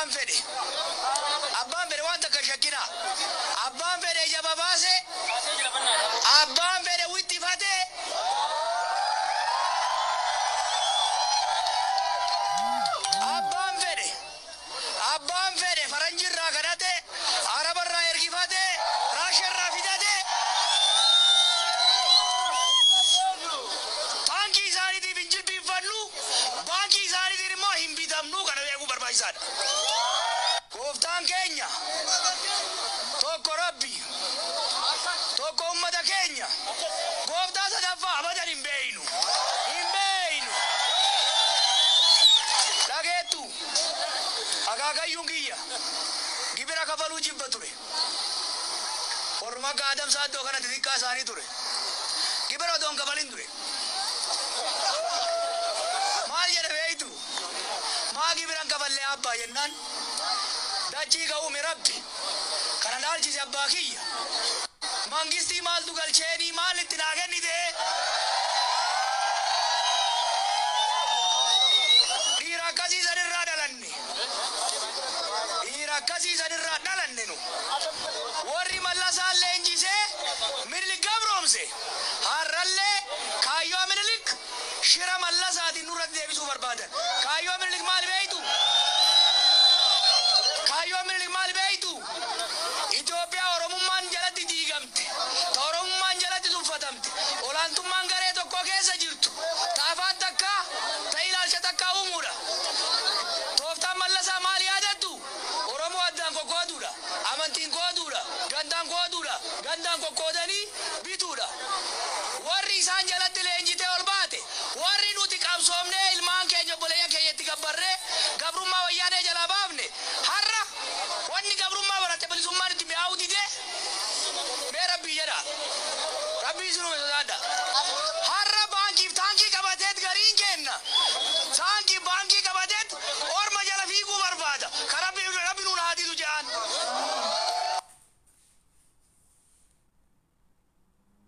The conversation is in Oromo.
Abbaan fedhe, abbaan fedhe waan takka shakkina. Abbaan fedhe ija babaase, abbaan fedhe wittifate. Abbaan fedhe, abbaan fedhe faranjirraa kadhate, arabarraa ergifate, raasharraa fidate. Baankii isaaniitiif hin jilbiinfannu, baankii isaaniitiin immoo hin bitamnu, kana beekuu barbaachisaadha. Gooftaan keenya tokko Rabbi, tokko ummata keenya, gooftaa sadaffaa abadan hin beeynu. Hin beeynu. Dhageettu, akaakayyuun kiyya gibira kafaluu jibba ture. Orma akka Adamsaa iddoo kanatti xiqqaa isaanii ture. Gibira otoo hin kafalin ture. Maal jedhe beeytu? Maa gibira hin kafallee abbaa jennaan, dachii ka uume Rabbi kana dhaalchise abbaa kiyya. Mangistii maaltu galcheenii maal itti naa kennite? Dhiira akkasii sanirraa dhalanne. Dhiira akkasii sanirraa dhalanne nu. Warri Mallasaan leenjisee Minilik gabroomse har'allee kaayyoo Minilik shira Mallasaatiin nurratti deebisuu barbaadan. Kaayyoo Minilik maal beeytu? Kaayyoo Minilik maal beeytu? Itoophiyaa Oromummaan jalatti diigamte, ta Oromummaan jalatti tuffatamte, olaantummaan garee tokko keessa jirtu, ta afaan takkaa, ta ilaalcha takkaa uumuudha. Tooftaan Mallasaa maal yaadattu? Oromoo addaan qoqqooduudha, amantiin qooduudha, gandaan qooduudha, gandaan qoqqoodanii bituudha. Warri isaan jalatti leenjitee ol baate, warri nuti qabsoomnee ilmaan keenya obboleeyyan keenya itti gabbarree gabrummaa Wayyaanee jalaa baafne, har'a wanni gabrummaa baratte bilisummaan itti mi'aawuu didee, mee Rabbii jedha. Rabbii isin uume sodaadha. Har'a